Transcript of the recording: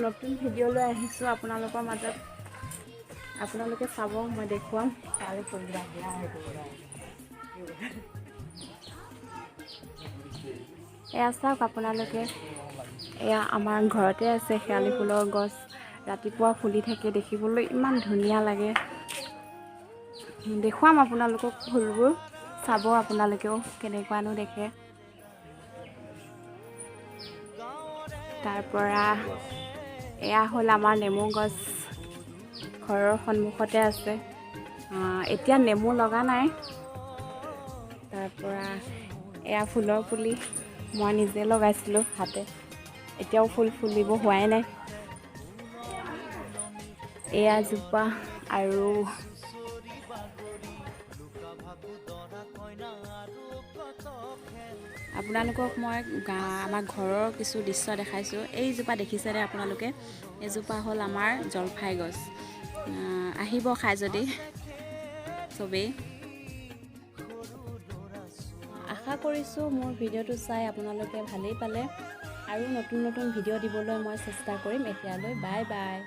নতুন ভিডিঅ' লৈ আহিছোঁ আপোনালোকৰ মাজত। আপোনালোকে চাব, মই দেখুৱাম। এয়া চাওক আপোনালোকে, এয়া আমাৰ ঘৰতে আছে শেৱালি ফুলৰ গছ। ৰাতিপুৱা ফুলি থাকে, দেখিবলৈ ইমান ধুনীয়া লাগে। দেখুৱাম আপোনালোকক ফুলবোৰ, চাব আপোনালোকেও কেনেকুৱানো দেখে। তাৰপৰা এয়া হ'ল আমাৰ নেমু গছ, ঘৰৰ সন্মুখতে আছে। এতিয়া নেমু লগা নাই। তাৰপৰা এয়া ফুলৰ পুলি, মই নিজে লগাইছিলোঁ হাতে, এতিয়াও ফুল ফুলিব হোৱাই নাই। এয়া জোপা আৰু আপোনালোকক মই আমাৰ ঘৰৰ কিছু দৃশ্য দেখাইছোঁ। এইজোপা দেখিছেনে আপোনালোকে? এইজোপা হ'ল আমাৰ জলফাই গছ। আহিব খাই যদি চবেই। আশা কৰিছোঁ মোৰ ভিডিঅ'টো চাই আপোনালোকে ভালেই পালে আৰু নতুন নতুন ভিডিঅ' দিবলৈ মই চেষ্টা কৰিম। এতিয়ালৈ বাই বাই।